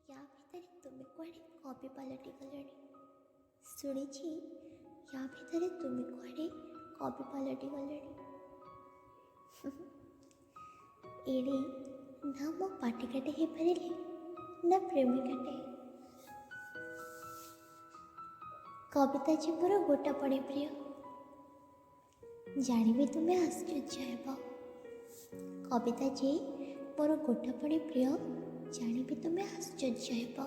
ୟା ଭିତରେ ତୁମେ କୁଆଡ଼େ କବି ପାଲଟି ଗଲଣି। ଶୁଣିଛି ୟା ଭିତରେ ତୁମେ କୁଆଡ଼େ କବି ପାଲଟି ଗଲଣି। ଏଡ଼େ ନା ମୋ ପାଠିକାଟେ ହେଇପାରିଲି ନା ପ୍ରେମିକାଟେ। କବିତା ଯେ ମୋର ଗୋଟାପଣେ ପ୍ରିୟ, ଜାଣିବି ତୁମେ ଆଶ୍ଚର୍ଯ୍ୟ ହେବ। କବିତା ଯେ ମୋର ଗୋଟାପଣେ ପ୍ରିୟ, ଜାଣିବି ତୁମେ ଆଶ୍ଚର୍ଯ୍ୟ ହେବ।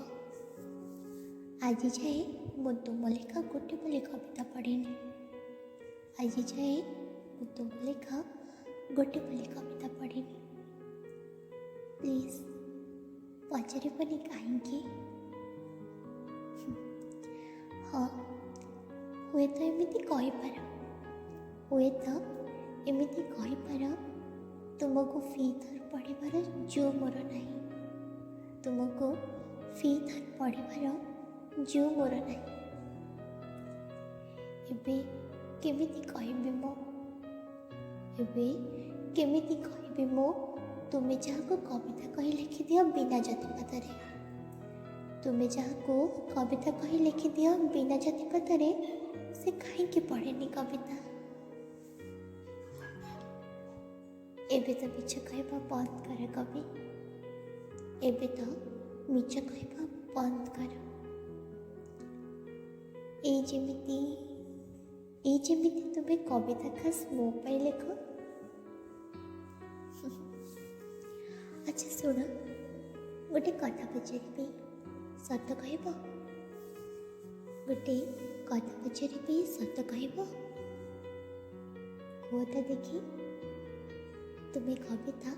ଆଜି ଯାଏ ମୁଁ ତୁମ ଲେଖା ଗୋଟେ ବୋଲି କବିତା ପଢ଼ିନି। ଆଜି ଯାଏ ମୁଁ ତୁମ ଲେଖା ଗୋଟେ ବୋଲି କବିତା ପଢ଼ିନି। ପ୍ଲିଜ୍ ପଚାରିବନି କାହିଁକି। ହଁ, ହୁଏତ ଏମିତି କହିପାର, ହୁଏତ ଏମିତି କହିପାର, ତୁମକୁ ଫିଥର ପଢ଼ିବାର ଜୋ ମୋର ନାହିଁ। ତୁମକୁ ଫିଥର ପଢ଼ିବାର ଜୋ ମୋର ନାହିଁ। ଏବେ କେମିତି କହିବି ମୁଁ, ଏବେ କେମିତି କହିବି ମୁଁ, ତୁମେ ଯାହାକୁ କବିତା କହି ଲେଖିଦିଅ ବିନା ଜାତିପାତରେ, ତୁମେ ଯାହାକୁ କବିତା କହି ଲେଖିଦିଅ ବିନା ଜାତିପାତରେ, ସେ କାହିଁକି ପଢ଼େନି କବିତା? ଏବେ ତ ମିଛ କହିବା ବନ୍ଦ କର କବି, ଏବେ ତ ମିଛ କହିବା ବନ୍ଦ କର। ଏଇ ଯେମିତି ତୁମେ କବିତା ଖାସ୍ ମୋ ପାଇଁ ଲେଖ। ଆଚ୍ଛା ଶୁଣ, ଗୋଟେ କଥା ପଚାରିବି, ସତ କହିବ? ଗୋଟେ କଥା ପଚାରିବି, ସତ କହିବ? କୁହ ତ ଦେଖି, ତୁମେ କବିତା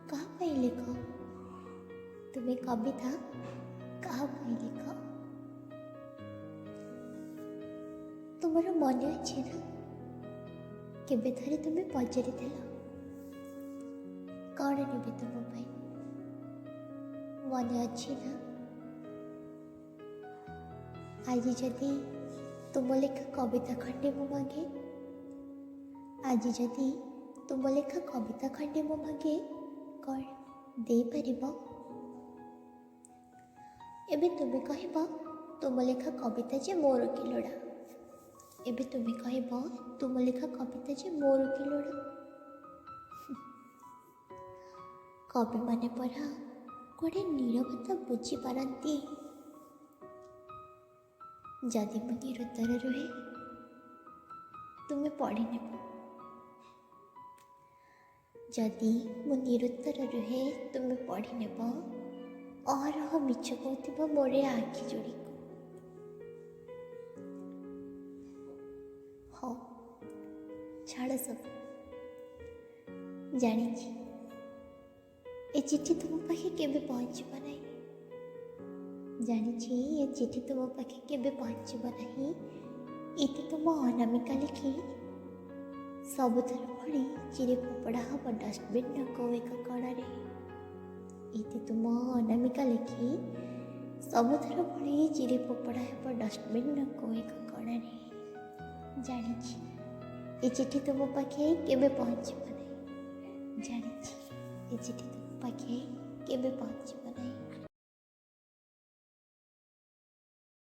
କାହା ପାଇଁ ଲେଖ? ତୁମେ କବିତା କାହା ପାଇଁ ଲେଖ? ତୁମର ମନେ ଅଛି ନା କେବେ ଥରେ ତୁମେ ପଚାରିଥିଲ କ'ଣ ନେବି ତୁମ ପାଇଁ? ମନେ ଅଛି ନା? ଆଜି ଯଦି ତୁମ ଲେଖା କବିତା ଖଣ୍ଡେ ମୁଁ ମାଗେ, ଆଜି ଯଦି ତୁମ ଲେଖା କବିତା ଖଣ୍ଡେ ମୁଁ ମାଗେ, କ'ଣ ଦେଇପାରିବ? ଏବେ ତୁମେ କହିବ ତୁମ ଲେଖା କବିତା ଯେ ମୋର କି ଲୋଡ଼ା। ଏବେ ତୁମେ କହିବ ତୁମ ଲେଖା କବିତା ଯେ ମୋର କି ଲୋଡ଼ା। କବିମାନେ ପରା କୁଆଡ଼େ ନୀରବତା ବୁଝିପାରନ୍ତି। ଯଦି ମୁଁ ନିରୁତ୍ତର ରୁହେ, ତୁମେ ପଢ଼ିନେବ। ଯଦି ମୁଁ ନିରୁତ୍ତର ରୁହେ, ତୁମେ ପଢ଼ିନେବ ଅହରହ ମିଛ କହୁଥିବା ମୋର ଏ ଆଖି ଯୋଡ଼ିକୁ। ହଉ ଛାଡ଼ ସବୁ, ଜାଣିଛି ଏ ଚିଠି ତୁମ ପାଖେ କେବେ ପହଞ୍ଚିବ ନାହିଁ। ଜାଣିଛି ଏ ଚିଠି ତୁମ ପାଖେ କେବେ ପହଞ୍ଚିବ ନାହିଁ। ଏତେ ତୁମ ଅନାମିକା ଲେଖି ସବୁଥର ଭଳି ଚିରି ଫୋପଡ଼ା ହେବ ଡଷ୍ଟବିନ୍ର କେଉଁ ଏକ କଣରେ। ଏତେ ତୁମ ଅନାମିକା ଲେଖି ସବୁଥର ଭଳି ଚିରି ଫୋପଡ଼ା ହେବ ଡଷ୍ଟବିନ୍ର କେଉଁ ଏକ କଣରେ। ଜାଣିଛି ଏ ଚିଠି ତୁମ ପାଖେ କେବେ ପହଞ୍ଚିବ ନାହିଁ। ଜାଣିଛି ଏ ଚିଠି ତୁମ ପାଖେ କେବେ ପହଞ୍ଚିବ।